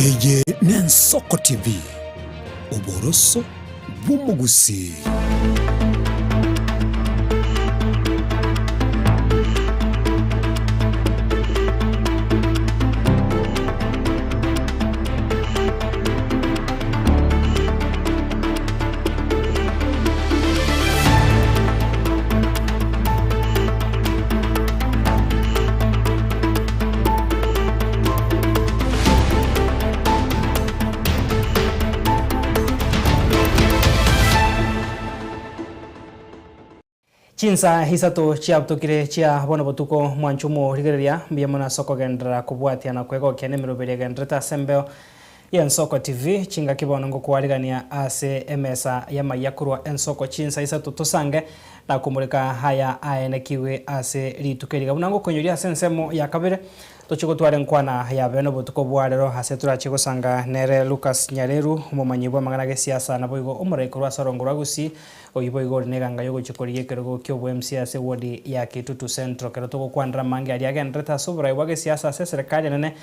Eye n'Ensoko TV, oboroso bw'omogusii. Chinsa isato chiabutokire chia bono botuko mwanche omorigereria mbuya mono ase okogenderera kobwatia na kwegokia nemeroberi egendererete ase embeo y'Ensoko TV. Chingaki bono ngokwarigania ase emesa y'amayia korwa Ensoko chinsa isato tosange na komoreka aya aenekigwe ase rituko eri. Iga buna ngokoinyoria ase ensemo ya kabere tochie gotwara enkwana ya bene obotuko bwa rero ase torache gosanga nere Lucas Nyareru omomanyi bw'amang'ana g'esiasa naboigo omorai korwa ase orongo rwa Gusii oyio boigo ore neganga yogochia korigia ekerogo ki'obo MC ase ewodi ya Kitutu Central. Ekero togokwanera amange aria agendererete ase oborai bwa gesiasa ase eserekari enene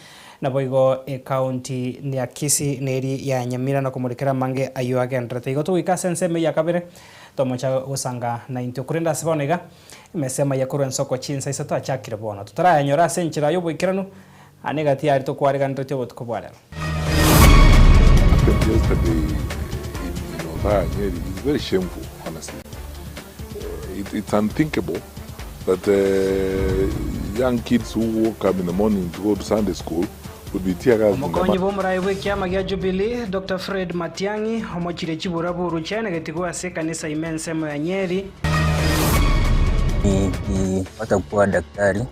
Naboigo ecounty ya Kisii na eri ya Nyamira na komorekera amange ayio agendererete. Igo togoika ase ensemo eyio ya kabere, tomocha gosanga naintwe. Korende ase bono iga, emesa emaya korwa ensoko chinsa isato achakire bono. Totarayanyora ase enchera y'oboikeranu, aa negati yaria tokwareganeretie obotuko bwa rero. Happened yesterday in, in Othaya, Nyeri is very shameful, honestly. It, it's unthinkable that uh, young kids who woke up in the morning to go to Sunday school would be tear gassed in the Omokonyi bw'omorai bw'ekiama gia Jubilee, Doctor Fred Matiang'i, omochirie chiburaburu chiaenegetigwe ase ekanisa ime ensemo ya Nyeri. Nikipata kuwa daktari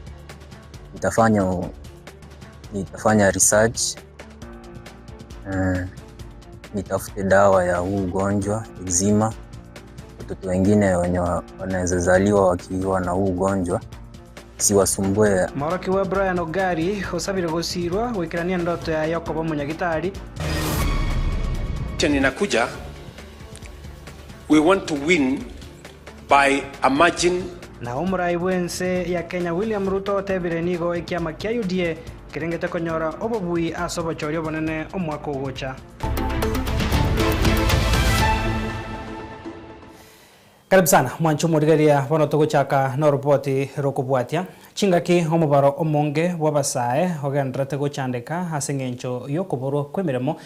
nitafanya nitafanya research nitafute dawa ya huu ugonjwa eczema. Watoto wengine wenye wanaweza zaliwa wakiwa na huu ugonjwa siwasumbue. Morokigwa Brian Ogari osabire gosiirwa goikerania endoto yaye yokoba omonyagitari. Election inakuja, we want to win by a margin. Na omorai bw'ense ya Kenya William Ruto otebire nigo ekiama kia UDA kerengete konyora obobui ase obochori obonene omwaka ogocha. Karibu sana mwanche omorigereria bono togochaka noroboti rokobwatia. Chingaki omobaro omonge bw'abasae ogendererete gochandeka ase eng'encho y'okoborwa kw'emeremo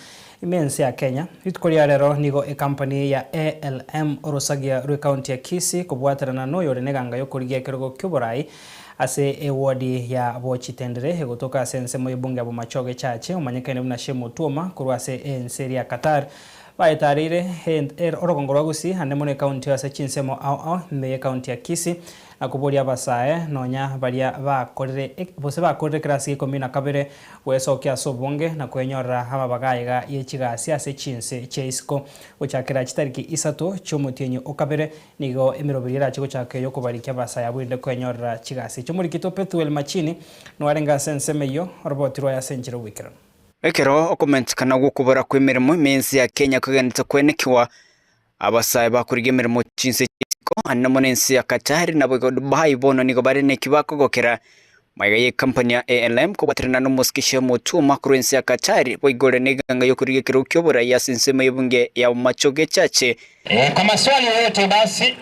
ime ense ya Kenya. Rituko ria rero nigo ecompany ya ALM orosagia rw'ecounty ya Kisii kobwaterana noyore neganga yokorigia ekerogo ki'oborai ase eward ya Bochitendere egotoka ase ensemo y'ebunge ya Bomachoge Chache omanyekaine buna Shem Otuoma korwa ase ense eria ya Qatar Baetareire orogongo rwa Gusii ande mono ecounty ase chinsemo ao ao ime y'ecounty ya Kisii na koboria abasae nonya baria bakorire gose bakorire ekerasi gia ikomi na kabere gwesokia ase obonge na kwenyorera amabaga aiga ye chigasi ase chinse chia isiko. Gochakera chitariki isato chi'omotienyi o kabere nigo emeroberi erache gochaka ey'okobarikia abasae abwo erinde kwenyorera chigasi echi. Omorikito Pethuel Machini noarenge ase ensemo eyio oroboti rwaye ase enchera y'oboikeranu. Ekero okomentekana gw'okobora kw'emeremo ime y'ense ya Kenya kogenderete koenekiwa, abasae bakorigia emeremo chinse chi'isiko ande mono ense ya Qatar naboigo Dubai bono nigo bare neki bakogokera magega y'ecompany ya ALM kobwaterana n'omosike Sheikh Mutuma korwa ense ya Qatar boigore neganga y'okorigia ekerogo ki'oborai ase ensemo y'ebunge ya Bomachoge Chache. Kwa maswali yoyote basi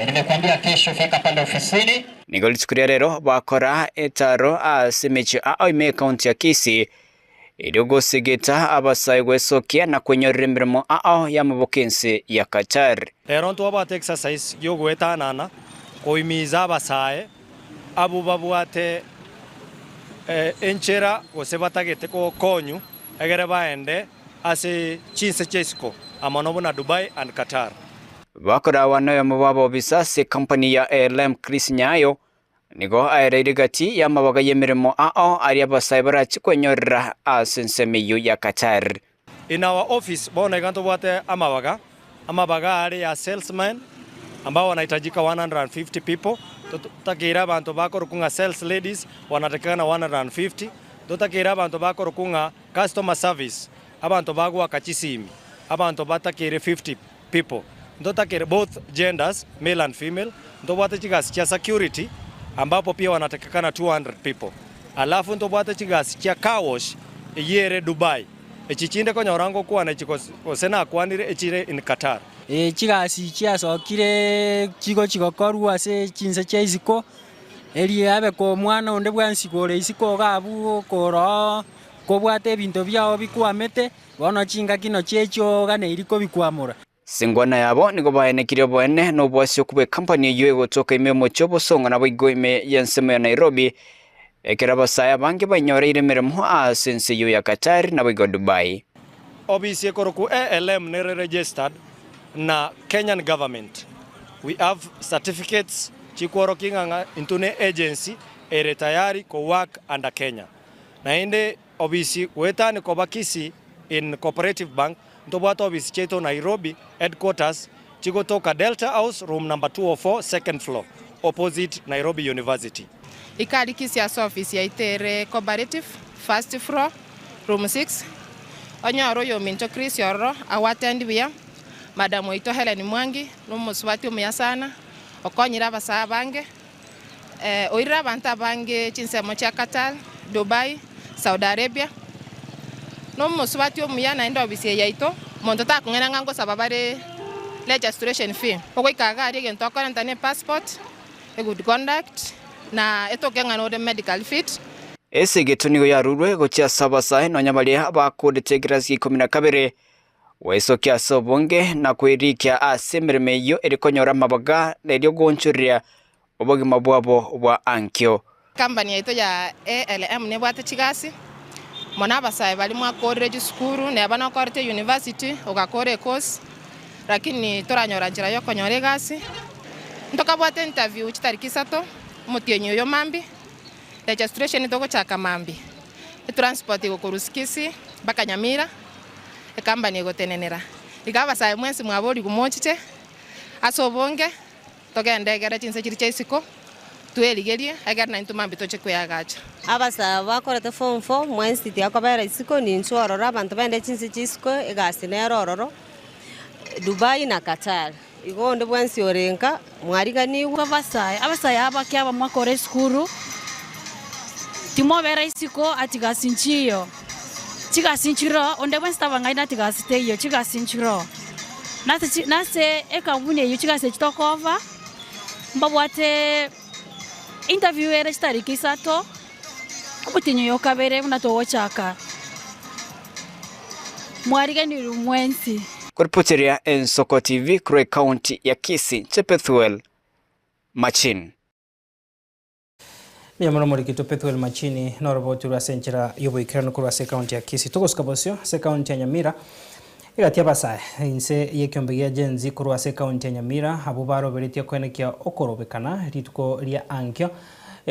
nimekuambia kesho fika pale ofisini. Nigo rituko ria rero bakora etaro ase emechie ao ime y'ecounty ya Kisii erio gosegeta abasae gwesokia na kwenyorera emeremo ao y'amaboko ense ya Qatar. Rero ntwabwate exercise y'ogoetanana koimiza abasae abwo babwate enchera gose batagete gokonyu egere baende ase chinse chia isiko amo buna Dubai and Qatar. Bakoragwa noyomo bw'abobisa ase company ya ALM Chris Nyayo nigo aereire gati y'amabaga y'emeremo ao aria abasae barache kwenyorera ase ensemo eyio ya Qatar. In our office bono iga ntobwate amabaga, amabaga are ya salesmen ambao wanahitajika 150 people, totakeire abanto bakorokwa ng'a sales ladies wanatakikana 150, totakeire abanto bakorokwa ng'a customer service, abanto bagoaka chisimi, abanto batakeire 50 people, ntotakeire both genders male and female, ntobwate chigasi chia security ambapo pia wanatakikana 200 people, alafu ntobwate chigasi chia car wash eyio ere Dubai. Echi chinde konyora ngokwana echi gose nakwanire echire in Qatar. Ee, chigasi chiasokire chigochi gokorwa ase chinse chia isiko, erio abe ko omwana onde bwensi kore isiko iga abwo okoroo kobwate ebinto biao bikwamete, bono chingaki nochio echio oganeiri kobikwamora. Singwana yabo nigo baenekirie oboene na obwasioku bw'ekampani eyio egotoka ime y'omochie o Bosongo naboigo ime y'ensemo ya Nairobi, ekero abasae abange bainyoreire emeremo ase ense eyio ya Qatar naboigo Dubai. Obisi ekorokwa ALM nere registered na Kenyan government. We have certificates chikworokia ng'a ng'a intwe ne agency ere tayari ko work under Kenya. Naende obisi goetani koba Kisii in Cooperative Bank, ntobwate obisi chiaito Nairobi headquarters chigotoka Delta House room number 204 second floor opposite Nairobi University. Ikari Kisii ase ofisi yaito ere Cooperative first floor room 6 onyore oyominto Chris ororo agwatendi buya, Madam oito Hellen Mwangi nomosubati omuya sana okonyire abasae abange Oirire abanto abange chinsemo chia Qatar, Dubai, Saudi Arabia. Nomosubati omuya naende obisi eye yaito, monto takong'aina ng'a ngosaba bare registration fee. Ogoika iga aria egento okorenta ne passport, a good conduct, na etoke ng'a nore medically fit. Esegeto nigo yarurwe gochia ase abasae nonya baria bakoorete ekerasi gia ikomi na kabere, Gwesokia ase obonge na kwerikia ase emeremo eyio ere konyora amabaga na erio goonchoreria obogima bwabo bwa ankio. Company yaito ya ALM nebwate chigasi, mono abasae baria mwakorire chisukuru neba nokorete university ogakora ecourse lakini toranyora nchera yokonyora egasi. Ntokabwate interview chitariki isato omotienyi oyo mambia, registration togochaka mambia, etransport egokorwa Kisii mpaka Nyamira. Ekambani egotenenera. Iga abasae mwensi mwaborigwe mochiche ase obonge, togende egere chinse chiria chia isiko, twerigerie, egere naintwe mambia toche kweagacha. Abasae bakorete form four mwensi tiakobera isiko, ninchwe ororo abanto baende chinse chia isiko egasi nere ororo, Dubai na Qatar. Igo onde bwensi ore nka mwariganigwe. Abasae, abasae abake aba mwakora esukuru, timobera isiko ati gasi nchiyo, chigasi nchiroo, onde bwensi tabang'aini ati gasi teiyo, chigasi nchiroo. Nase chi nase ekampuni eyio chigasi echi tokoofa, mbabwate interview ere chitariki isato, omotienyi oyo okabere buna togochaka. Mwariganirwe mwensi. Koripoteria Ensoko TV korwa ekaunti ya Kisii, inche Pethuel Machini. Mbuya mono morikito Pethuel Machini noroboti rwe ase enchera y'oboikeranu korwa ase ekaunti ya Kisii. Togosuka bosio ase ekaunti ya Nyamira, egati y'abasae inse y'ekiombe gia Gen Z korwa ase ekaunti ya Nyamira abwo baroberetie koenekia okorobekana rituko ria ankio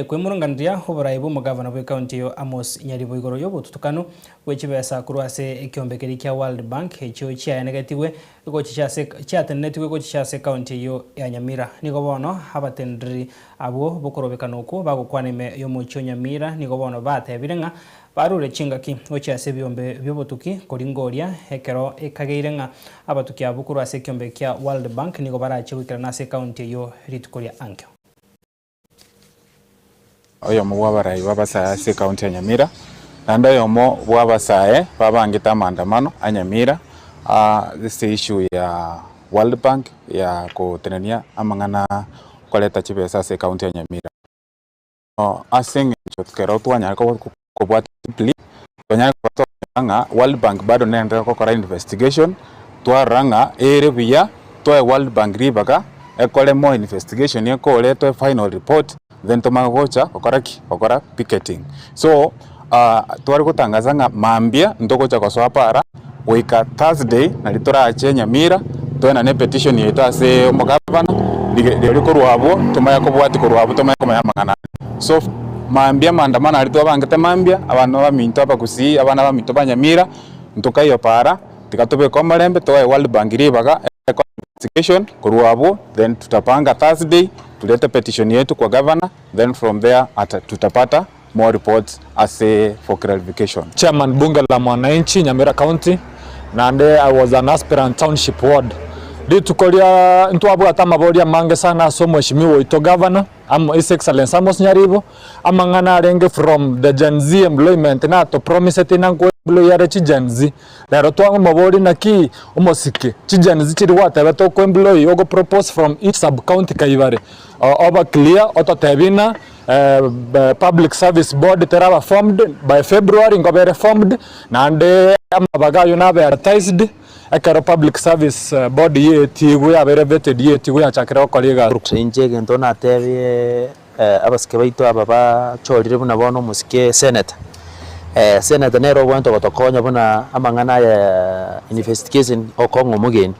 Kwemurunganeria oborai bw'omogavana bw'ekaunti eyio Amos Nyaribo igoro y'obotutukanu bwe chibesa korwa ase ekiombe keria kia World Bank echio chiaenegetigwe gochicha ase chiatenenetigwe gochicha ase ekaunti eyio ya Nyamira. Nigo bono abateneneri abwo bokorobekana okwo bagokwana ime y'omochie o Nyamira nigo bono batebire ng'a barure chingaki gochia ase ebiombe bi'obotuki koringoria ekero ekageire ng'a abatuki abwo korwa ase ekiombe kia World Bank nigo barache goikerana ase ekaunti eyio rituko ria ankio. Oyomo bw'abarai b'abasae ase ekaunti ya Nyamira, naende oyomo bw'abasae babangete amaandamano a Nyamira ase issue ya World Bank ya gotenenia amang'ana koreta chibesa ase ekaunti ya Nyamira. Ase eng'encho ekero twanyara kobwata deeply, twanyara koba tokonyora ng'a World Bank bado nere gokora investigation, twarora ng'a ere buya toe World Bank ribaga ekore more investigation ekore etoe final report then tomanye gocha gokora ki? Gokora picketing. So tware gotangaza ng'a mambia ntogocha gosoa para goika Thursday nari torache Nyamira toenane epetition yaito ase omogavana riria korwa abwo tomanye kobwatia korwa abwo tomanye komanya amang'ana ande. So mambia maandamano aria twabangete mambia abana baminto abagusii abana baminto ba Nyamira ntokaiyo para tiga tobeke omorembe toe World Bank ribaga ekore investigation korwa abwo then tutapanga Thursday turete petition yetu kwa gavana then from there ata tutapata more reports ase for clarification. Chairman bunge la mwananchi Nyamira County naende I was an aspirant township ward. Rituko ria ntwabwate amaborio amange sana ase omweshimiwa oito Governor, His Excellency Amos Nyaribo, amang'ana arenge from the Gen Z employment nato promiseti ng'a nko employ are chi Gen Z. Rero twamoboria naki omosike chi Gen Z chiria gwatebete oko employ ogo propose from each sub county kaibare oba clear ototebie ng'a public service board teraba formed by February nkoba ere formed naende amabaga aywo nabe advertised. Ekero Public Service Board yeetigwe yabeire vetted yeetigwe yachakire gokora egasi. Inche egento natebie abasike baito aba bachorire buna bono omosike senator, senator nere obwenerete gotokonya buna amang'ana aya investigation okong'a omogeni.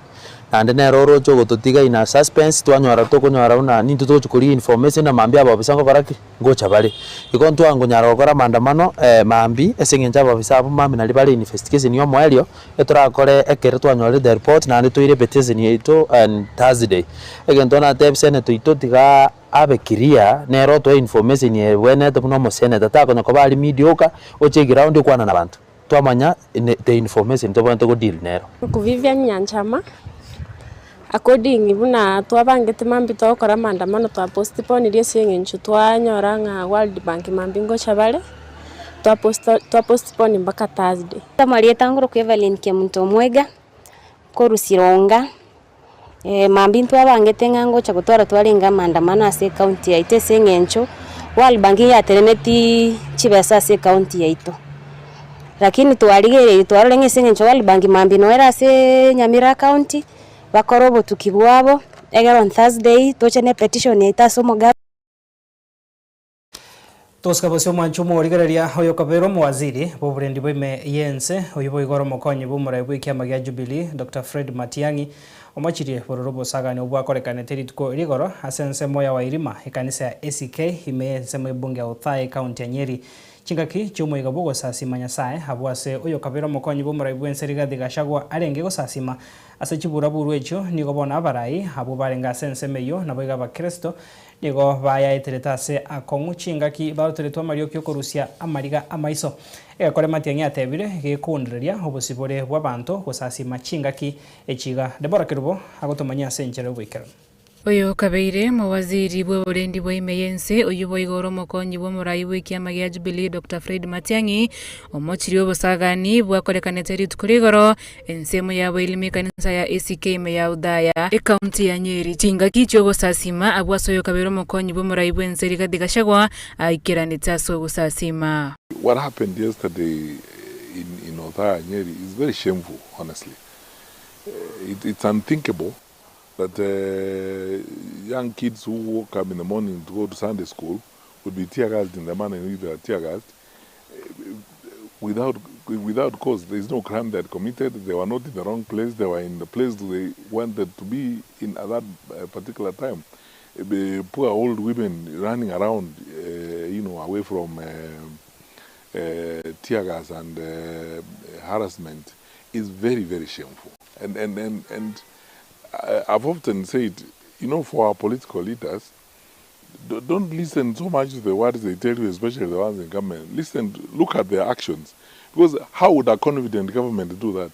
Naende nere oroche ogototiga in a suspense twanyora tokonyora buna nintwe togochi koria information na mambia abaofisa ngokora ki? Ngocha bare. Igo ntwangonyara gokora maandamano mambia ase eng'encho abaofisa abwo mambia naria bare investigation ya omoerio. Etorakore ekero twanyorire the report naende toire petition yaito on Thursday. Egento natebia senator oito tiga abe clear nere otoe information ebwenerete buna omosenator takonya koba are mediocre oche eground okwana na abanto. Twamanya the information tobwenerete go deal nero. Vivian Nyanchama, According buna twabangete mambia togokora maandamano twa postponirie ase eng'encho twanyora ng'a World Bank mambia ngocha bare, twa postpone mpaka Thursday. Amarieta ngorokwa Evelyn Kemunto Omwega, korwa Sironga, mambia ntwabangete ng'a ngocha gotwara twarenge amaandamano ase ecounty yaito ase eng'encho, World Bank yatenenetie chibesa ase ecounty yaito. Lakini twarigereiri twarora ng'a ase eng'encho World Bank mambia noyo ere ase Nyamira county, bakore obotuki bwabo, egere on Thursday toche ne petition yaito ase omoga. Tosika bosio omwancho omorigereria oyokabeire omowaziri bw'oborendi bwa ime y'ense, oyio boigo ore omokonyi bw'omorai bw'ekiama gia Jubilee, Doctor Fred Matiang'i, omochirie bororo obosagani obwo bwakorekanete rituko rigoro ase ensemo ya Wairima, ekanisa ya ACK ime y'ensemo y'ebunge ya Othaya ekaunti ya Nyeri. Chingaki chi'omoika bw'ogosasima Nyasae, abwo ase oyokabere omokonyi bw'omorai bw'ense Rigathi Gachagua arenge gosasima ase chiburaburu echio, nigo bono abarai abwo barenge ase ensemo eyio, naboigo Abakristo, nigo bayaeterete ase akong'u chingaki baroteretwe amarioki okorusia amariga 'amaiso. Egekore Matiang'i atebire gekoondereria obosibore bw'abanto gosasima chingaki echi iga. Deborah Kerubo agotomanyia ase enchera y'oboikeranu. Oyo okabeire omowaziri bw'oborendi bwa ime y'ense, oyio boigo ore omokonyi bw'omorai bw'ekiama gia Jubilee Doctor Fred Matiang'i, omochiri obosagani bwakorekanete rituko rigoro ensemo ya Boilima ekanisa ya ACK ime ya Othaya, ekaunti ya Nyeri. Chingaki chi'ogosasima abwo ase oyo okabeire omokonyi bw'omorai bw'ense Rigathi Gachagua aikeranete ase ogosasima. What happened yesterday in in Othaya Nyeri is very shameful honestly. It, it's unthinkable that young kids who woke up in the morning to go to Sunday school would be tear gassed in the manner in which they were tear gassed without, without cause. There is no crime they had committed. They were not in the wrong place. They were in the place they wanted to be in at that particular time. The poor old women running around, you know, away from tear gas and harassment is very, very shameful. And, and, and, and I've often said, you know, for our political leaders, don't listen so much to the words they tell you, especially the ones in government. Listen, look at their actions. Because how would a confident government do that?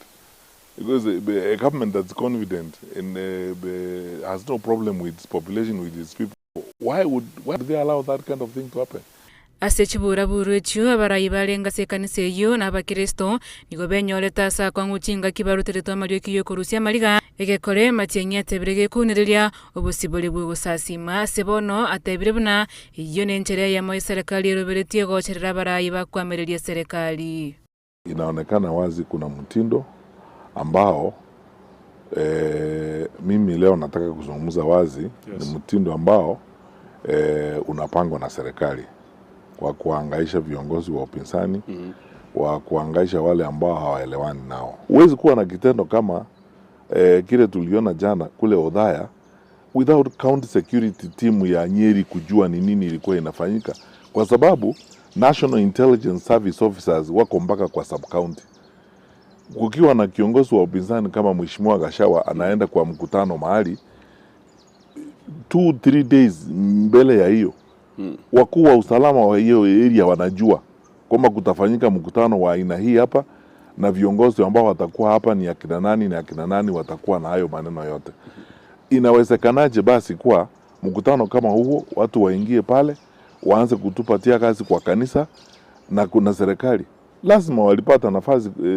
Because a, a government that's confident and has no problem with its population, with its people, why would, why would they allow that kind of thing to happen? Ase chiburaburu echio abarai barenge ase ekanisa eyio na abakeresito nigo benyorete ase akong'u chingaki baruteretwe amarioki y'okorusia amariga, egekore matiang'i atebire gekounereria obosibore bw'ogosasima. Ase bono atebire buna eyio nenchera eyemo eserekari eroberetie gocherera abarai bakoamereria eserekari. Inaonekana wazi kuna mtindo ambao mimi leo nataka kuzungumza wazi. Ni mtindo ambao unapangwa na serikali kwa kuhangaisha viongozi wa upinzani wa kuhangaisha wale ambao hawaelewani nao. Huwezi kuwa na kitendo kama kile tuliona jana kule Othaya without county security team ya Nyeri kujua ni nini ilikuwa inafanyika, kwa sababu National Intelligence Service officers wako mpaka kwa sub county. Kukiwa na kiongozi wa upinzani kama Mheshimiwa Gachagua anaenda kwa mkutano mahali 2-3 days mbele ya hiyo, wakuu wa usalama wa hiyo area wanajua kwamba kutafanyika mkutano wa aina hii hapa na viongozi ambao watakuwa hapa ni akina nani na akina nani watakuwa na hayo maneno yote. Inawezekanaje basi kuwa mkutano kama huo watu waingie pale waanze kutupatia kazi kwa kanisa na kuna serikali? Lazima walipata nafasi e,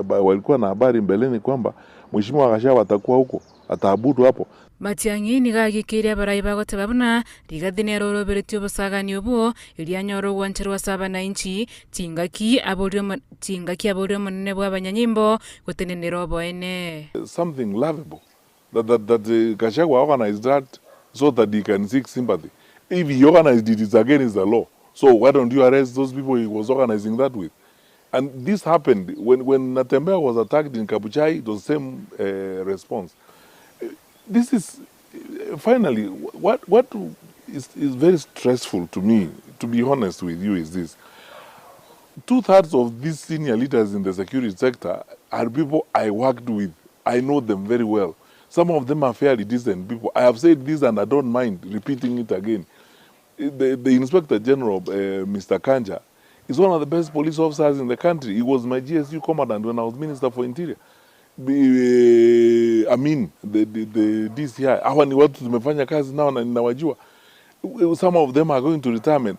walikuwa na habari mbeleni kwamba Mheshimiwa Gachagua atakuwa huko, ataabudu hapo. Matiang'i nigo agikeire abarai bagoteba buna rigathi nere oroberetie obosagani obwo erio anyore ogwancherwa ase abananchi chingaki aborie omo chingaki aborie omonene bwa abanyanyimbo gotenenera oboene. Something laughable that, that, that Gachagua organized that so that he can seek sympathy. If he organized it, it's against the law. So why don't you arrest those people he was organizing that with? And this happened when, when Natembeya was attacked in Kabuchai, it was the same response. This is, finally, what, what is, is very stressful to me, to be honest with you, is this. 2/3 of these senior leaders in the security sector are people I worked with. I know them very well. Some of them are fairly decent people. I have said this and I don't mind repeating it again. The, the Inspector General, Mr. Kanja, is one of the best police officers in the country. He was my GSU commandant when I was Minister for Interior. Be, I mean, the, the, the DCI. Hawa ni watu tumefanya kazi nao na ninawajua. Some of them are going to retirement.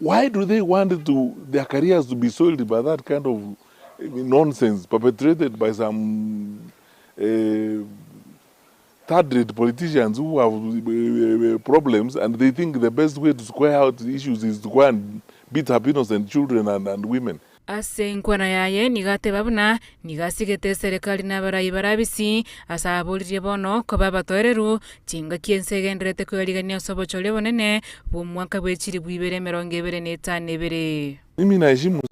Why do they want to their careers to be soiled by that kind of nonsense perpetrated by some third-rate politicians who have problems and they think the best way to square out issues is to go and beat up innocent children and, and women. Ase enkwana yaye nigo ateba buna nigo asigete eserekari na abarai barabisi ase aboririe bono koba abatoereru chingaki ense egenderete koyarigania ase obochori obonene bwa omwaka bwe chilifu ibere emerongo ebere na etano ebere. Mimi naheshimu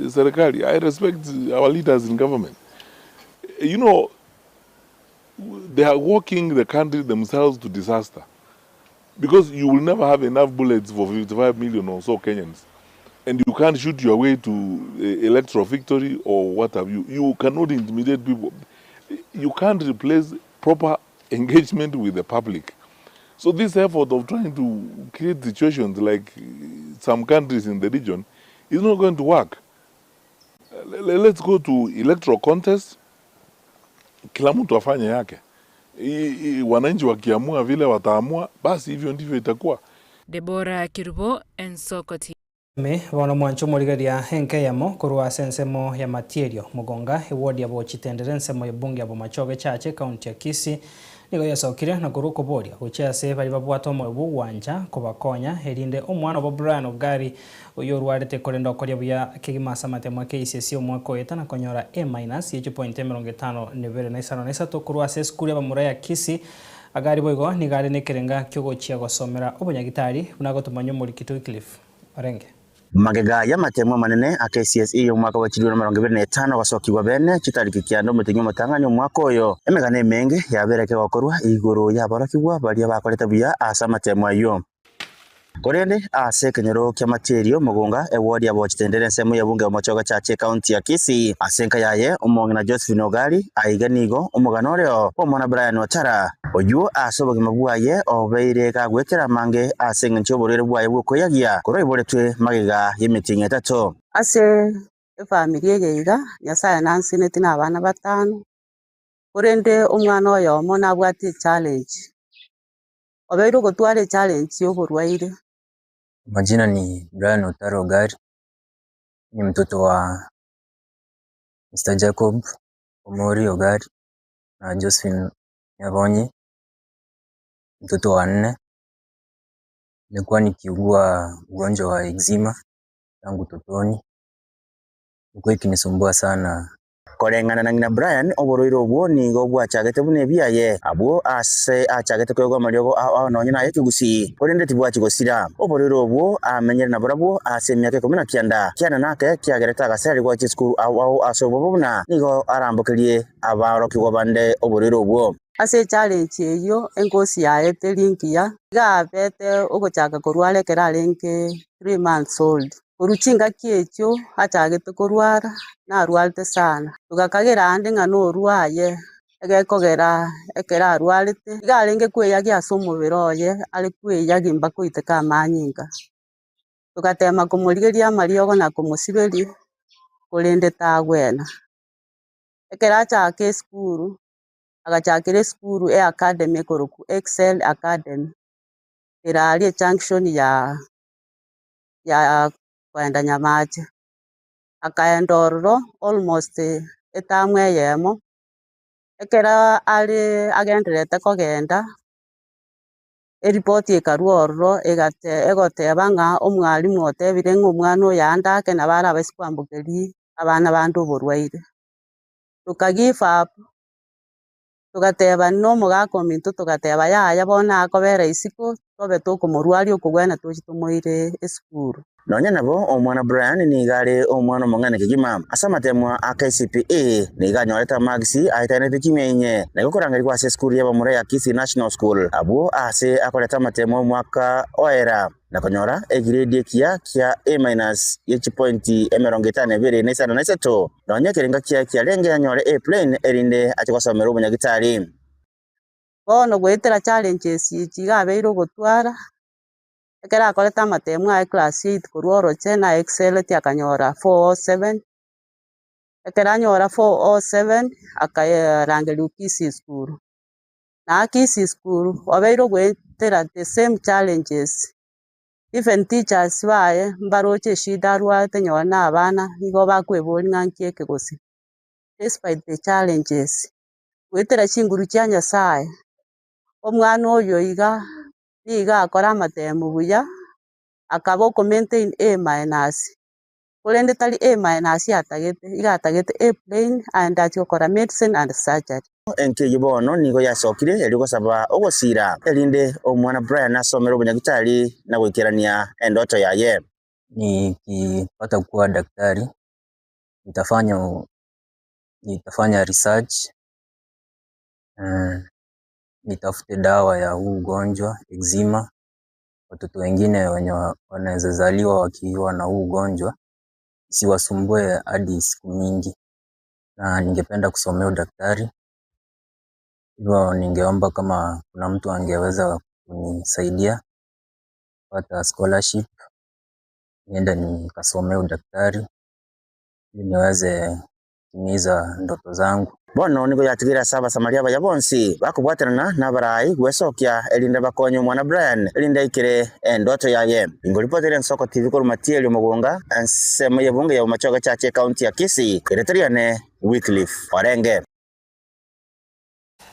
serikali. I respect our leaders in government. You know, they are walking the country themselves to disaster because you will never have enough bullets for 55 million or so Kenyans. And you can't shoot your way to electoral victory or what have you. You cannot intimidate people. You can't replace proper engagement with the public. So this effort of trying to create situations like some countries in the region is not going to work. Let's go to electoral contest. Kila mtu afanye yake. Wananchi wakiamua vile wataamua, basi hivyo ndivyo itakuwa. Deborah Kirubo, Ensoko TV. Me bono mwancho morigeria enke yamo korwa ase ensemo ya Matierio Mugonga eward ya Bochitendere ensemo ya bunge ya Bomachoge Chache county ya Kisii nigo yasokire na korwa okoboria gochia ase bari babwate omoyo bwa ogwancha kobakonya erinde omwana obo Brian Ogari oyo orwarete korenda okoria buya kegima ase amatemo a KCSE omwaka oeta na konyora A minus ye chipoint 52 na isano na isato korwa ase esukuru ya bamura ya Kisii Agari boigo nigo are na ekerenga kiogochia gosomera obonyagitari buna agotomanya omorikito Wycliffe Orenge. Magega y'amatemo amanene a KCSE omwaka wa 2025 gosokigwa bene chitariki kianda omotenyi omotang'ani omwaka oyo emegano emenge yabereke gokorwa igoro yaborokigwa baria bakorete buya ase amatemo aywo korende ase ekenyoro kia Materio Mugunga eward ya Bochitendere ensemo ya bunge omochoga chache county ya Kisii ase enka yaye omong'ina Josephine Ogari aiga nigo omogano oreo omwana Brian Ochara oywo ase obogima bwaye obeire gagwetera amange ase eng'encho oborwaire bwaye bwokoyagia korwa iboretwe magega y'emitingi etato. Ase efamiri eye iga Nyasaye nansineti na abana batano korende omwana oyomo nabwate echallenge obeire ogotwara echallenge ya oborwaire. Majina ni Brian Otaro Ogari, ni mtoto wa Mr. Jacob Omori Ogari na Josephine Nyabonyi, mtoto wa nne. Nimekuwa nikiugua ugonjwa wa eczema tangu utotoni, imekuwa ikinisumbua sana. Koreng'ana na ng'ina Brian oborwaire obwo nigo bwachagete buna ebiaye abwo ase achagete koegwa amariogo ao ao nonye naye ekegusii korende tibwachi gosira oborwaire obwo amenyere na borabwo ase emiaka 19 kiana nake kiagerete agaseri gwacha esukuru ao ao ase obobo buna nigo arambokerie abarokigwa bande oborwaire obwo. Ase echallenge eywo engosi yaye teri ngiya iga abete ogochaka korwara ekero arenge 3 months old korwa chingaki echio achagete korwara narwarete sana togakagera ande ng'a norwaye egekogera ekero arwarete iga arenge kweyagia ase omobere oye are kweyagia mpaka oiteka amanyinga togatema komorigeria amariogo na komosiberia korende tagwena. Ekero achaka esukuru, agachakera esukuru e academy ekorokwa Excel Academy, ere aria ejunction ya ya koenda Nyamache. Akaenda ororo almost etamu eyemo, ekero are agendererete kogenda, eripoti ekarwa ororo egate egoteba ng'a omwalimu otebire ng'a omwana oyo ande ake nabo arabaise kwambokeria abana bande oborwaire. Toka give up, togatebani na omogaka ominto togateba yaya bono akobera isiko, tobe tokomorwaria okogwena toche tomoire esukuru. Nonya nabo, omwana Brian nigo are omwana omong'aini kegima. Ase amateemwa a KCPE, nigo anyorete amagisi aetanete chimia inye, na igo korangerigwa ase esukuru y'abamura ya Kisii National School, abwo aase akorete amateemwa omwaka oera, na konyora egiredi ekiya kia A minus ye chipointi 52 na isano na isato, nonya ekerengo kiaye kiarenge anyore A plain erinde ache gosomera obonyagitari. Bono goetera challenges echi iga abeire ogotwara, Ekero akorete amatemu aye class eight korwa oroche na exceleti akanyora 407, ekero anyora 407 akarangerigwa Kisii school. Na Kisii school obeire ogoetera the same challenges, even teachers baye mbaroche eshida arwarete nonye na abana nigo bakoeboria ng'a nki eke gose, despite the challenges, goetera chinguru chia Nyasaye, omwana oyo iga. Nigo akora amatemo buya, akaba okomaintain A minus, korende tari A minus atagete, iga atagete A plain aende achie gokora medicine and surgery. Enki eyio bono nigo yasokire erio gosaba ogosiira, erinde omwana Brian asomere obonyagitari na goikerania endoto yaye. Nikipata kuwa daktari, nitafanya nitafanya research, nitafute dawa ya huu ugonjwa eczema. Watoto wengine wenye wanaweza zaliwa wakiwa na huu ugonjwa isiwasumbue hadi siku mingi, na ningependa kusomea udaktari, hivyo ningeomba kama kuna mtu angeweza kunisaidia kupata scholarship niende nikasomee udaktari ili niweze kutimiza ndoto zangu. Bono nigo yatigaire ase Abasamaria abaya bonsi bakobwaterana nabarai gwesokia, erinde bakonye omwana Brian, erinde aikere endoto yaye. Ingoripotere Ensoko TV korwa Matieri Omogonga, ensemo y'ebunge ya Bomachoge Church ecounty ya Kisii, erieta riane Wycliffe Orenge.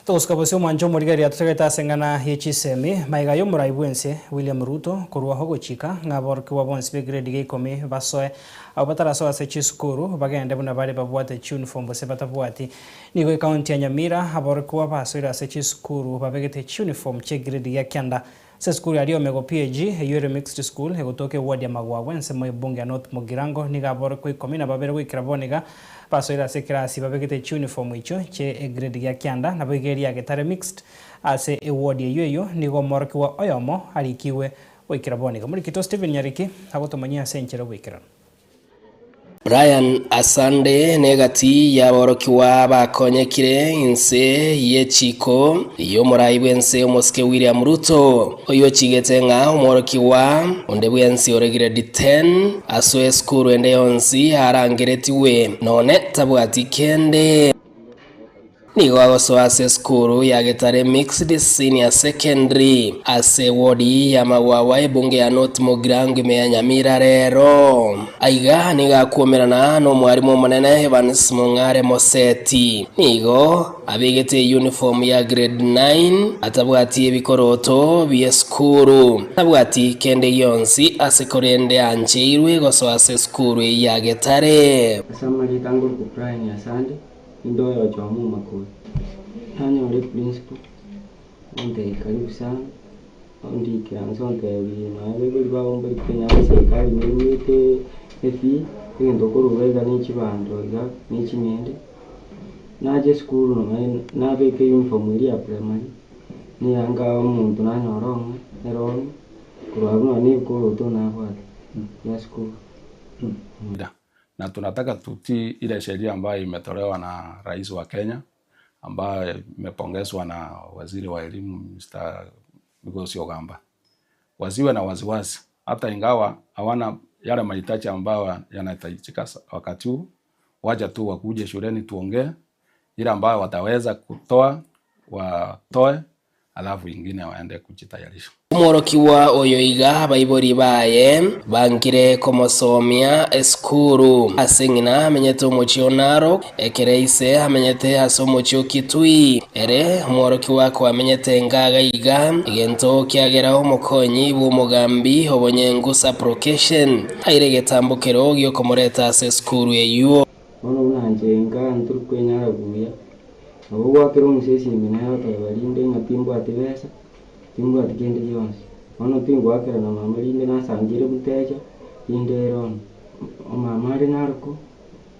Togosuka bosio omwancho omorigereria atotegete ase eng'ana ye chisemi, magega y'omorai bw'ense William Ruto korwa ogochika ng'a aborokigwa bonsi b'egredi gia ikomi basoe, abwo batarasoe ase chisukuru bagende buna bare babwate chiuniform gose batabwati. Nigo ecounty ya Nyamira aborokigwa basoire ase chisukuru babegete chiuniform chi'egredi gia kianda. Ase esukuru ya Riomego PAG eyio ere mixed school egotoka eward ya Magwagwa ensemo y'ebunge ya North Mugirango nigo aborokigwa ikomi na babere goikera bono iga basoire ase ekerasi babegete chiuniform echio chie egrade gia kianda naboigo eria Getare Mixed ase eward eyio eyio nigo omworokigwa oyomo arikigwe goikera bono iga. Morikito Stephen Nyariki agotomanyia ase enchera oboikeranu. Brian Asande negati y'aborokigwa bakonyekire inse y'echiko y'omorai bw'ense omosike William Ruto, oyio ochigete ng'a omworokigwa onde bwensi ore grade 10 asoe esukuru ende yonsi arangeretigwe none tabwati kende. Nigo agosoa ase esukuru ya Getare Mixed Senior Secondary ase ward ya Magwagwa ebunge ya North Mugirango ime ya Nyamira rero. Aiga nigo akuomerana nomwarimu omonene Evans Mong'are Moseti. Nigo abegete uniform ya grade 9 atabwati ebikoroto bi'esukuru. Tabwati kende gionsi ase korende ancheirwe gosoa ase esukuru eyio ya Getare. Ase amarieta ngorokwa Brian Asande, Inde oyochoma omakori, nanyore eprinciple, ontebia karibu sana, ondikera inse ontebia nonya abaibori bago mbari kenya ase eserikari neruete efee, egento okorwa iga iga ne chibando iga, ne ching'ende, nacha esukuru nonye nabeka euniform eria ya primary, neyanga omonto nanyora ong'e erong'i, korwa abwo nonye na ebikoroto nabwate bia sukuru. Na tunataka tutii ile sheria ambayo imetolewa na rais wa Kenya ambayo imepongezwa na waziri wa elimu Mr. Migosi Ogamba. Wasiwe na wasiwasi hata ingawa hawana yale mahitaji ambayo yanahitajika wakati huu, Wacha tu wakuje shuleni tuongee, ile ambayo wataweza kutoa watoe, alafu ingine waende kujitayarisha. Omworokigwa oyo iga abaibori baye bankire komosomia esukuru ase ng'ina amenyete omochie o Narok, ekere ise amenyete ase omochie o Kitui. Ere omworokigwa koamenyete engaga iga, egento kiagera omokonyi bw'omogambi obonyengu Sub-location aire egetambokero gi'okomoreta ase esukuru eyio. Bono buna inche nka ntori kwenyara buya, nabo ogwakera omusa esimi naye agoteba rinde ng'a timbwati besa, timbwati kende gionsi. Bono tingwakera na mama rinde nasangire mutecha, rinde ere ono. Omama are naroko,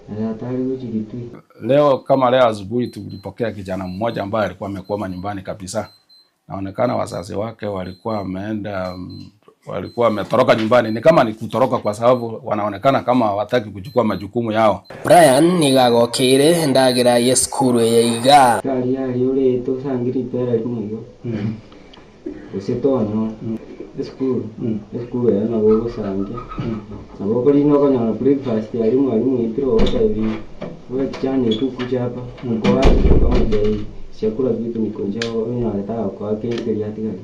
na tata are gochia Kitui. Leo kama leo asubuhi tulipokea kijana mmoja ambaye alikuwa amekwama nyumbani kabisa. Naonekana wazazi wake walikuwa wameenda walikuwa wametoroka nyumbani. Ni kama ni kutoroka kwa sababu wanaonekana kama hawataki kuchukua majukumu yao. Brian nigo agokeire endagera y'esukuru eye iga. Aria aria orete osange ripera rimo igo, gose tonyora esukuru, esukuru ero nabo ogosangia, nabo okorina okonyora breakfast aria mwalimu oitire ogotebi we kijana etu kuja hapa, uko wapi okamotebia siakula kitu niko njaa onyore tagokoa kende keria atigari.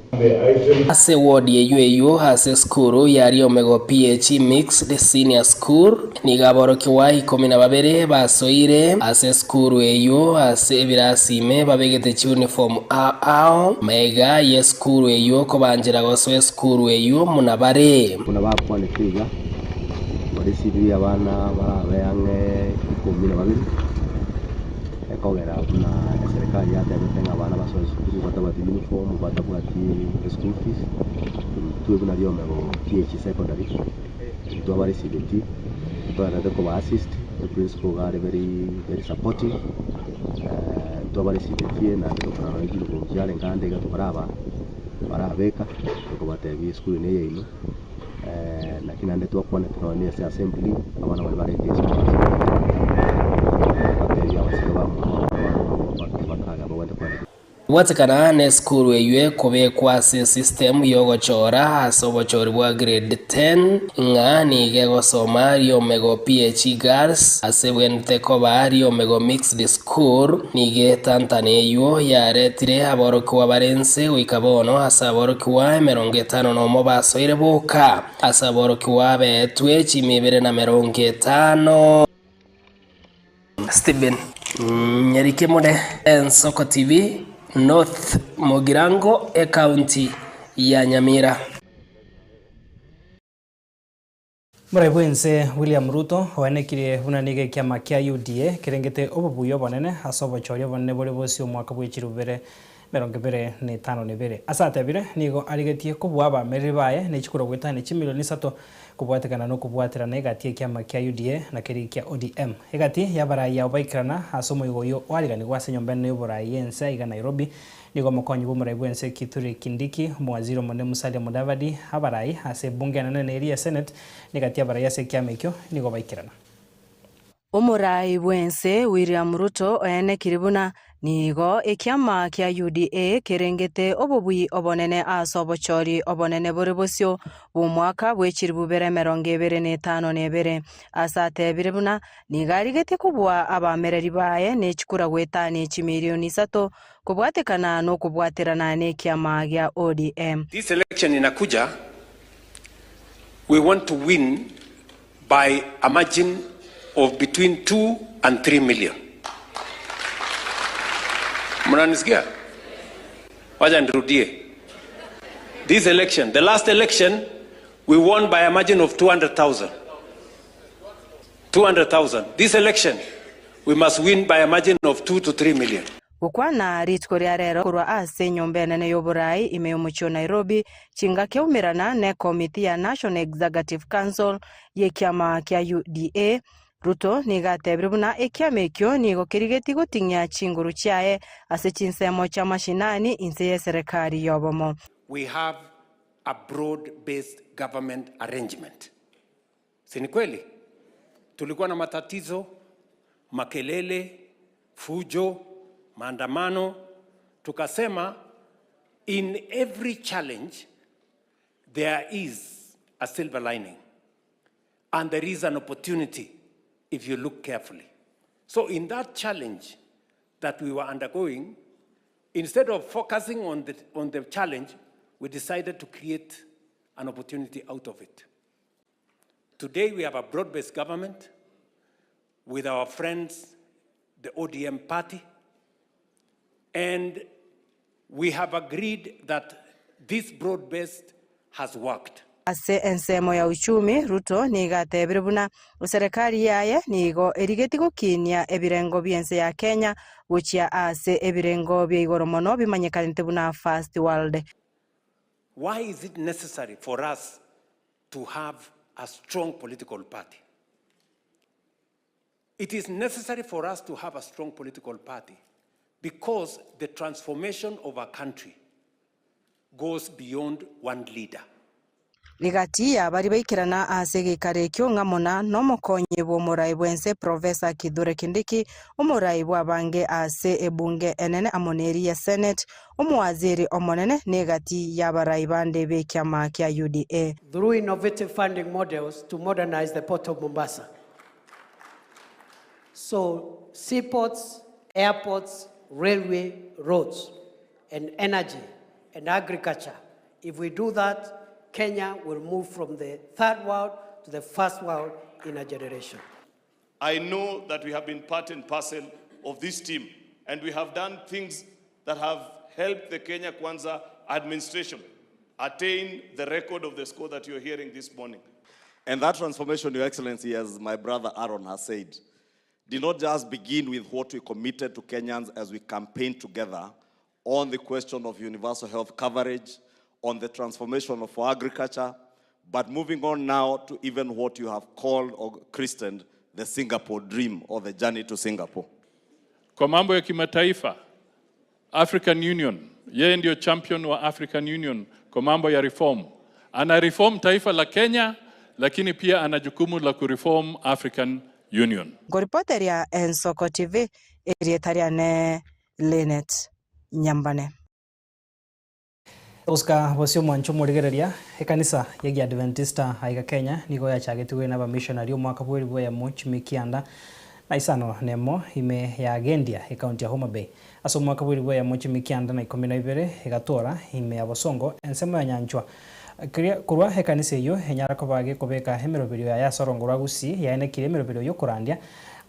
Ase ward eyio eyio ase esukuru ya Riomego PHE Mixed Senior School, nigo aborokigwa ikomi na babere basoire ase esukuru eyio ase ebirasi ime babegete chiuniform ao ao magega y'esukuru eyio kobanchera gosoa esukuru eyio muna bare. Buna bakwanete iga, barisirie abana barabe ang'e ikomi na babere, ekogera buna eserekari yatebete ng'a abana basoe esukuru batabwati uniform, batabwati eschool fees, intwe buna riomego PHE Secondary, intwe abarisibetie, ntogwenerete koba assist, eprinciple iga are very very supportive, intwe abarisibetie naende tokorora nonye chiniform chiarenge ande iga tokoraba barabeka, tokobatebia esukuru eye neyaino. Naki naende twakwanete nonya na ase assembly, abana baria barenge isiko ase batebi abasike bamwabo bakaga bagwente kwanekwa. Gwatekana nesukuru eyio ekobekwa ase esystem y'ogochora ase obochori bwa grade 10 ng'a nigo egosoma Riomego PHE Girls ase ebwenerete koba Riomego Mixed School. Nigo etantana eyio yaretire aborokigwa bare inse goika bono ase aborokigwa emerongo etano nomo basoire boka ase aborokigwa abeetwe chimi ibere na merongo etano. Stephen Nyarikemure, Ensoko TV, North Mugirango, Ekaunti ya Nyamira. Morai bw'ense William Ruto oenekirie buna nigo ekiama kia UDA kerengete obobuya obonene ase obochori obonene bore bosio omwaka bwe chilifu bibere emerongo ebere na etano na ebere. Ase atebire, nigo arigetie kobua abamereri baye ne chikura goetania chimilioni isato kobwatekana nokobwaterana egati y'ekiama kia UDA na keria kia ODM. Egati y'abarai abo baikerana ase omoigo oyio oariganigwe ase enyomba enene y'oborai y'ense aiga Nairobi. Nigo omokonyi bw'omorai bw'ense Kithure Kindiki, omowaziri omonene Musalia Mudavadi, abarai ase ebunge enene na eria ya Senate, na egati y'abarai ase ekiama ekio nigo baikerana. Omorai bw'ense William Ruto oenekiri buna nigo ekiama kia UDA kerengete obobui obonene ase obochori obonene bore bosio bw'omwaka bwe chilifu bibere emerongo ebere na etano na ebere. Ase atebire buna nigo arigetie kobua abamereri baye ne chikura goetania chimilioni isato kobwatekana nokobwaterana nekiama gia ODM. This election inakuja, we want to win by a margin of between 2 and 3 million. Mnanisikia? Wacha nirudie. This election, the last election, we won by a margin of 200,000. 200,000. This election, we must win by a margin of 2 to 3 million. Gokwana rituko ria rero korwa ase enyomba enene y'oborai ime y'omochie o Nairobi, chingaki aumerana nekomiti ya National Executive Council y'ekiama kia UDA, Ruto nigo atebire buna ekiama ekio nigo kerigetie goting'ia chinguru chiaye ase chinsemo chia mashinani inse y'eserekari y'obomo. We have a broad based government arrangement. Si ni kweli? Tulikuwa na matatizo, makelele, fujo, maandamano. Tukasema in every challenge there is a silver lining and there is an opportunity if you look carefully. So in that challenge that we were undergoing, instead of focusing on the, on the challenge, we decided to create an opportunity out of it. Today we have a broad-based government with our friends, the ODM party, and we have agreed that this broad-based has worked. Ase ensemo ya uchumi, Ruto nigo atebire buna eserekari yaye nigo erigetie gokinia ebirengo bi'ense ya Kenya gochia ase ebirengo bia igoro mono bimanyekanete buna First World. Why is it necessary for us to have a strong political party? It is necessary for us to have a strong political party because the transformation of a country goes beyond one leader. Rigati y'abaria baikerana ase egeikaro ekio ng'a muna nomokonyi bw'omorai bw'ense Professor Kithure Kindiki, omorai bw'abange ase ebunge enene amo neri ya Senate, omowaziri omonene na egati y'abarai bande b'ekiama kia UDA. Through innovative funding models to modernize the port of Mombasa. So seaports, airports, railway, roads, and energy and agriculture. If we do that, Kenya will move from the third world to the first world in a generation. I know that we have been part and parcel of this team, and we have done things that have helped the Kenya Kwanza administration attain the record of the score that you're hearing this morning. And that transformation, Your Excellency, as my brother Aaron has said, did not just begin with what we committed to Kenyans as we campaigned together on the question of universal health coverage, on the transformation of agriculture, but moving on now to even what you have called or christened the Singapore dream or the journey to Singapore. Kwa mambo ya kimataifa, African Union, yeye ndio champion wa African Union kwa mambo ya reform. Ana reform taifa la Kenya, lakini pia ana jukumu la kureform African Union. Nkoripoteria Ensoko TV, erieta riane Linet Nyambane. Oscar bosio mwancho morigereria ekanisa ya Giadventista aiga Kenya nigo yachagetigwe na abamissionary omwaka bweri bweyamo chimi kianda na isano nemo ime ya Gendia ekaunti ya Homa Bay ase omwaka bweri bweyamo chimi kianda na ikomi na ibere egatora ime ya Bosongo ensemo ya Nyanchwa korwa ekanisa eywo enyara koba gekobeka emeroberio yaye ase orongo rwa Gusii yaenekire emeroberio yokorandia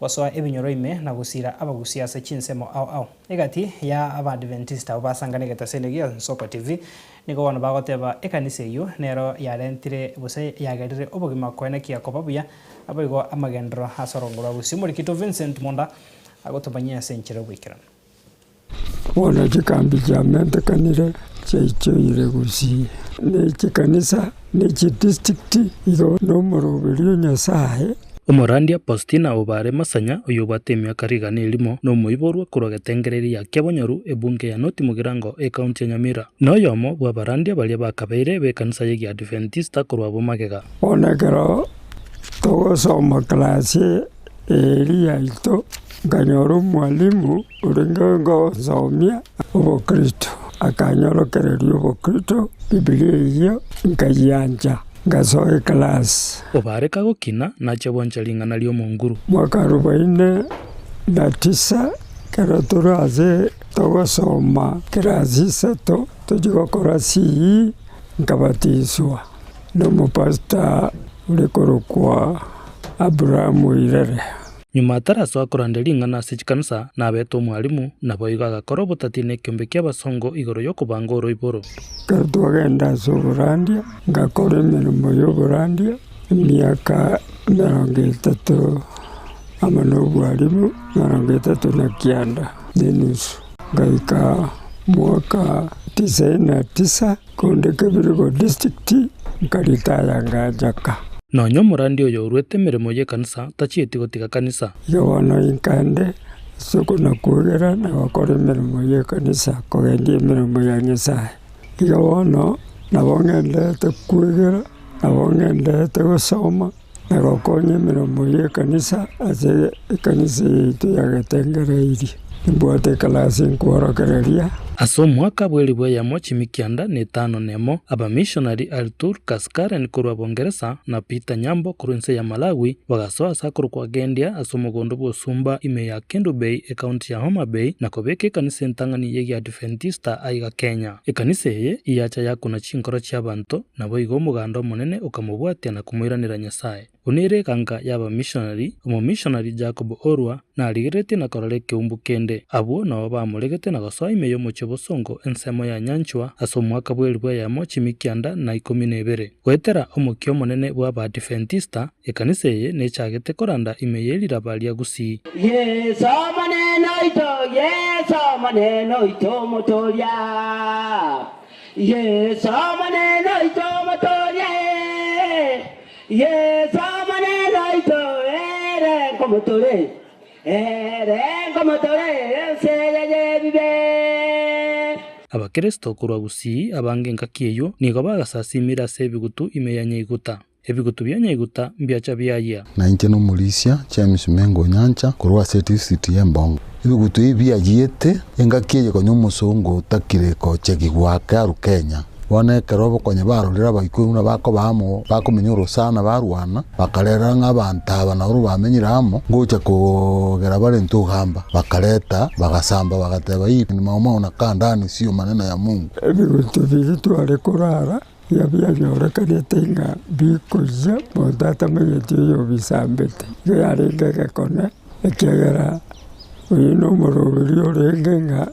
gosoa ebinyoro ime na gosira abagusia ase chinsemo ao ao. Egati ya abadventista abo basanganegete ase ene gia Nsoko TV nigo bono bagoteba ekanisa eywo nero yarentire gose yagerire obogima koenekia koba buya naboigo amagenderero ase orongo rwa Gusii. Omorikito Vincent Monda agotomanyia ase enchera yoboikeranu. Bono chikambi chiamentekanire chiaichoire gusii, ne chikanisa, ne chidistrict, igo nomoroberio o Nyasae. Omorandia Faustina Obare Masanya, oyobwate emiaka rigana erimo, nomoiborwa korwa getengereri ya Kiabonyoru, ebunge ya North Mugirango, ecounty ya Nyamira. Noyomo bw'abarandia baria bakabeire b'ekanisa y'Egiadventista korwa abwo magega. Bono ekero togosoma class eria yaito, nkanyora omwalimu orenge ngonsomia obokristo, akanyorokereria obokristo, Bibilia eyio nkayiancha, ngasoa eclass. Obare kagokina, nache gwancha ring'ana ri'Omonguru. Mwaka arobaini na tisa, ekero tore ase togosoma class isato, tochia gokora CE, nkabatiswa nomopastor ore korokwa Abraham Irere. Nyuma atarasoa koranda ring'ana ase chikanisa, nabete omwalimu, naboigo agakora obotati nekeombe ki'abasongo igoro y'okobanga oroiboro. Ekero twagenda ase oborandia, ngakora emeremo y'oborandia emiaka emerongo etato amo nobwalimu emerongo etato na kianda na enusu. Ngaika mwaka tisaini na tisa, konde Kebirigo District, nkaritaya nganchaka. Nonya omorandi oyo oruete emeremo y'ekanisa tachieti gotiga kanisa. Igo bono inkande ase okonakwegera na gokora emeremo y'ekanisa, kogendia emeremo ya Nyasae. Igo bono nabo ng'enderete kwegera, nabo ng'enderete gosoma, na gokonya emeremo y'ekanisa ase ekanisa yaito yagetengereirie. Nimbwate ekalasi nkworokereria. Ase omwaka bw'elifu eyemo chimikianda na etano nemo, abamishonari Artur Kaskaren korwa Bongeresa na Peter Nyambo korwa ense ya Malawi bagasoa ase akorokwa Gendia ase omogondo bw'osumba ime ya Kendu Bay, ekaunti ya Homa Bay, na kobeka ekanisa entang'ani y'Egiadventista aiga Kenya. Ekanisa eye iyacha yakuna chinkoro chi'abanto, naboigo omoganda omonene okamobwatia na komoiranera Nyasae. Buna ere eganka y'abamishonari, omomishonari Jacob Orwa narigereretie na korora ekeumbu kende. Abwo nabo bamoregete na gosoa ime y'omochie bosongo ensemo ya nyanchwa ase omwaka bw'elifu eyemo chimikianda na ikomi na ebere. Goetera omokia omonene bw'Abaadventista, ekanisa eye nechagete koranda ime ye riraba ria Gusii. Yeso Omonene oito, Yeso Omonene oito Omotoria. Yeso Omonene oito Omotoria, eh. Yeso Omonene oito, ere nkomotore, ere nkomotore ense eye y'ebibe. Abakeresito korwa Gusii abange engaki eyio nigo bagasasimire ase ebigutu ime ya Nyaiguta. Ebigutu bia Nyaiguta mbiacha biayia. Na inche nomorisia James Mengo Onyancha korwa ase edistrict y'Embongo. Ebigutu ebi biayiete engaki eye konya omosongo otakire gochegigwa ake arwe Kenya. Bono ekero obokonyi barorire abaikoi buna bakoba amo, bakomenya orosana barwana, bakarera ng'a abanto aba nabarobwo bamenyire amo, ngocha kogera bare ntogamba. Bakareta, bagasamba, bagateba, Hii ni maumau na kaa ndani sio maneno ya Mungu. Ebigutu biria tware korara Ebiya bianyorekanete ng'a bikoyia, monto atamanyeti oyobisambete. Igo yarenge egekone, ekiagera oyio nomoroberi orenge ng'a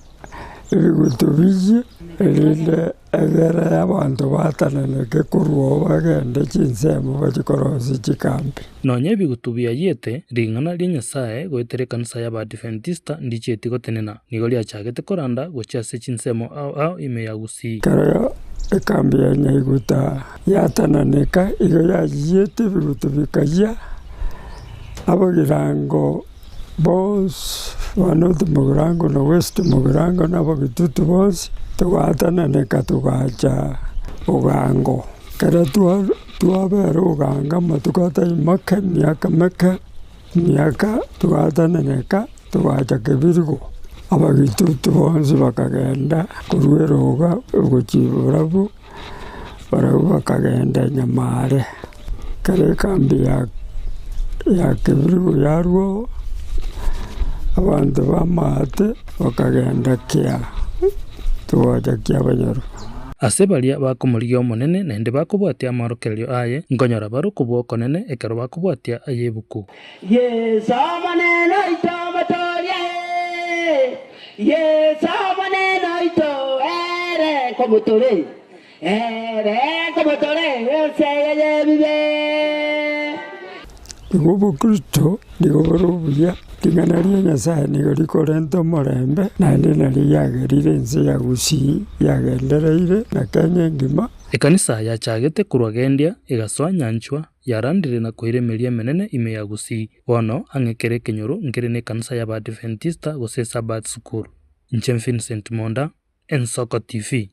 ebigutu biyie, erinde egere abanto batananeke korwa oo bagende chinsemo bachie korosia chikambi. Nonya ebigutu biayiete, ring'ana ria Nyasae goetera ekanisa y'Abaadventista ndichieti gotenena, nigo riachagete koranda gochia ase chinsemo ao ao ime ya Gusii. Ekero ekambi ya Nyaiguta yatananeka, igo yayiete ebigutu bikayia, abagirango bonsi ba North Mugirango na West Mugirango na abagitutu bonsi, togatananeka togacha Ogango. Ekero twabera Ogango amatuko atari make, emiaka meke, emiaka togatananeka togacha Kebirigo. Abagitutu bonsi bakagenda korwa eroga gochia barabwo, barabwo bakagenda nyamare. Ekero ekambi ya ya Kebirigo yarwa oo, abanto b'amaate bakagenda kiaa, togacha kiabanyoro. Ase baria bakomorigia Omonene naende bakobwatia amorokererio aye, nkonyora bare okobua okonene ekero bakobwatia ay'ebuku. Yeso Omonene oito Omotoria, ee, Yeso Omonene oito, ere nkomotore, ere nkomotore ense eye y'ebibe. Igo obokristo nigo bore obuya, ring'ana ria Nyasae nigo rikorenta omorembe, naende nario riagerire ense ya Gusii yagendereire na Kenya engima. Ekanisa yachagete korwa Gendia egasoa Nyanchwa Yarandire na koira emeria emenene ime ya Gusii. Bono ang'e kera ekenyoro nkere nekanisa y'Abaadventista gose Sabbath School. Inche Vincent Monda, Ensoko TV.